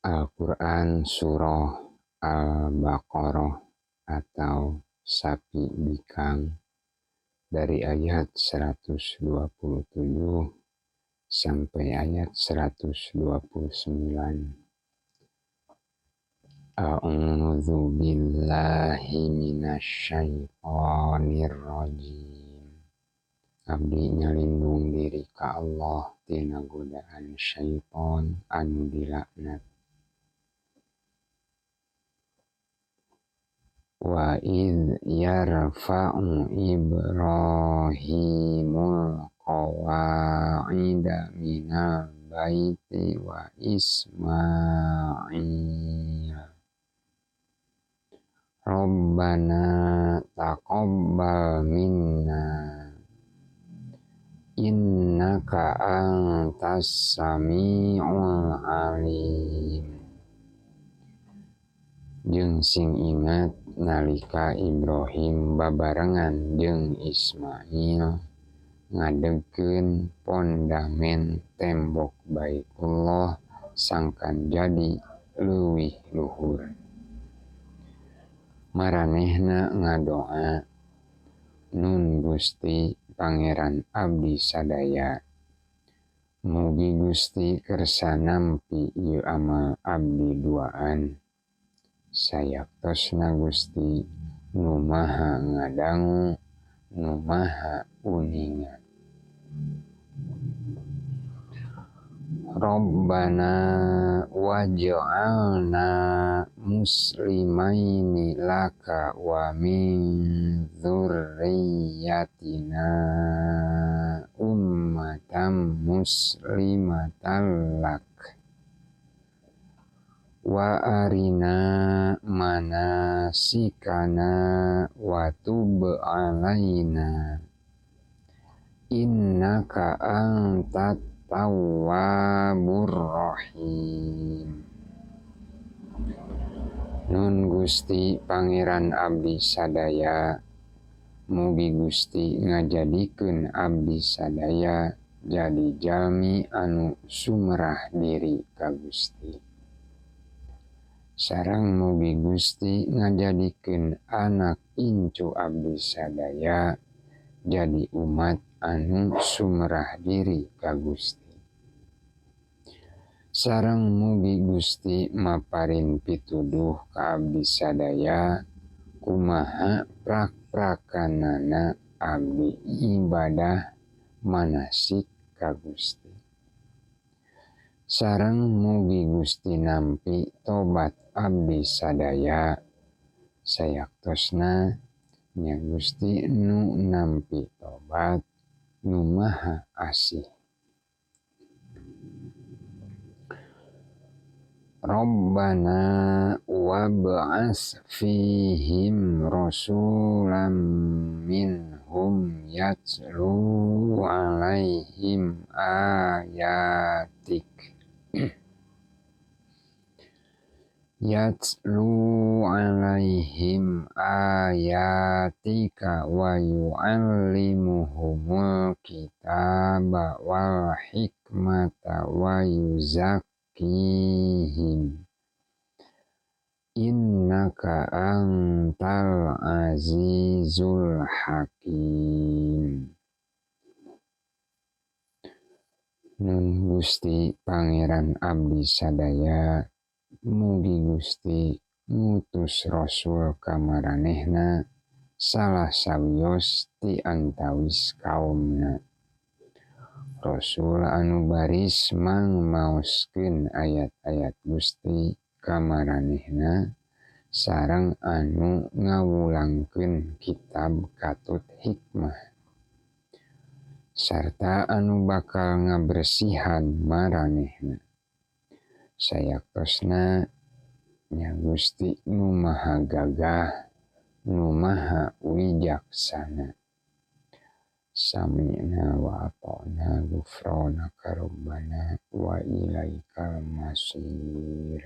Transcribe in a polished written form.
Al-Quran Surah Al-Baqarah atau Sapi Bikang dari ayat 127 sampai ayat 129. A'udzu billahi minasyaitonir rajim. Abdi nyalindung diri ka Allah tina godaan syaiton anu dilaknat. Wa idh yarfa'u Ibrahimul qawa'ida minal baiti wa Ismail. Rabbana taqabbal minna innaka antas sami'ul alim. Jeung sing ingat nalika Ibrahim babarengan jeung Ismail ngadegkeun pondamen tembok Baitullah sangkan jadi leuwih luhur. Maranehna ngadoa, Nun Gusti Pangeran abdi sadaya, mugi Gusti kersa nampi ieu amal abdi duaan. Sayaktosna Gusti nu maha ngadangu nu maha uninga. Rabbana waj'alna muslimaini laka wa min dzurriyyatina ummatan muslimatan lak. Wa arina manasikana wa tub alaina innaka antat tawwabur rahim. Nun Gusti Pangeran abdi sadaya, mugi Gusti ngajadikeun abdi sadaya jadi jalmi anu sumerah diri ka Gusti. Sareng mugi Gusti ngajadikeun anak incu abdi sadaya jadi umat anu sumerah diri ka Gusti. Sareng mugi Gusti maparin pituduh ka abdi sadaya kumaha prak-prakanana abdi ibadah manasik ka Gusti. Sareng mugi Gusti nampi tobat abdi sadaya, sayaktosna nya Gusti nu nampi tobat nu maha asih. Rabbana wab'ats fihim rasulan minhum yatlu alaihim ayatik yatlu alaihim ayatika wa yu'allimuhumul kitaba wal hikmata wa yuzakkihim innaka antal azizul hakim. Nun Gusti Pangeran abdi sadaya, mugi Gusti ngutus Rasul ka maranehna salah sawios ti antawis kaumna. Rasul anu baris mangmaoskeun ayat-ayat Gusti ka maranehna sareng anu ngawulangkeun kitab katut hikmah sarta anu bakal ngabersihan maranehna. Sayaktosna nya Gusti nu maha gagah nu maha wijaksana. Sami'na wa ata'na ghufranaka rabbana wa ilaikal masir.